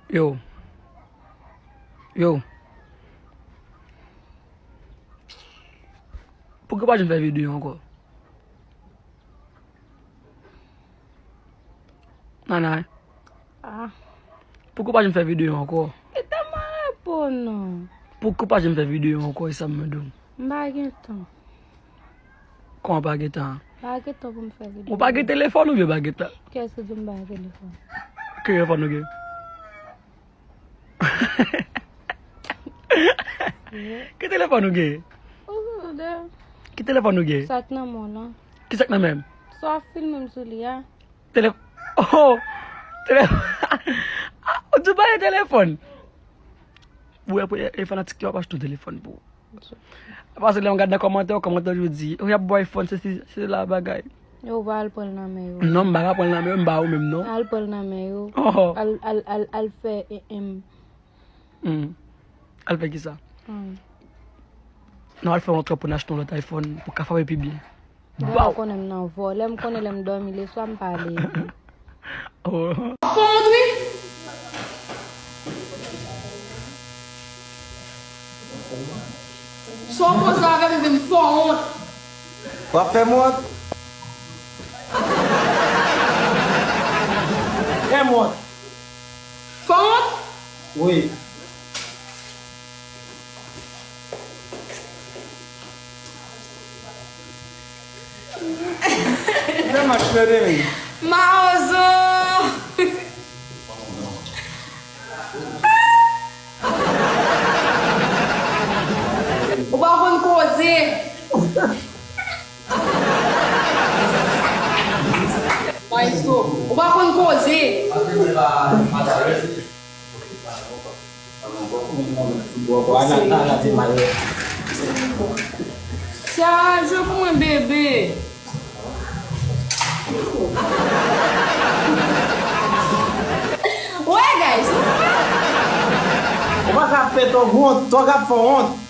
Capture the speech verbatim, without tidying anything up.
Yo. Yo. Pouki w pa janm fè videyo ankò? Nanay. Ah. Pouki w pa janm fè videyo ankò? Kite m reponn ou. Pouki w pa janm fè videyo ankò, e sa m mande w? M pa gen tan. Kòman pa gen tan? Pa gen tan pou m fè videyo. Ou pa gen telefòn oubyen pa gen tan? Kiyès ki di m pa gen telefòn? Ki telefòn ou gen? Ki telefòn ou gen? Ou de. Ki telefòn ou gen? Sa k nan men w lan. Ki sa k nan men m? Sa w ap filme m sou li a. Tele-, oh! Tele-, ah, ou di w pa gen telefòn? Ou wè pou e, e fanatik yo ap achte yon telefòn pou ou. Paske lè m gade nan kòmantè, kòmantè yo di, "Oh, y ap ba w iPhone, se, se, se la bagay." Yo, ou pa al pran l nan men yo. Non, m pa ka pran l nan men yo, m ba ou menm, non. Al pran l nan men yo. Oh. Al, al, al, al fè, eh, em. Hmm. Al fè kisa? Hmm. Non, al fè yon trèp pou n achte yon lòt iPhone, pou ka frape pi byen. Lè m konnen m nan vòlè, m konnen lè m dòmi leswa m pale. Oh. Fò wont wi. Sa w poze avè m vin fò wont. W ap fè m wont? Fè m wont. Fò wont? Wi. Fè match nan demen. Mawozo! Ou pa konn koze. Maestro, ou pa konn koze. Sa jwe pou mwen, bebe. Wè, guys. Ou pa ka fè tòg wont, tòg ap fè wont.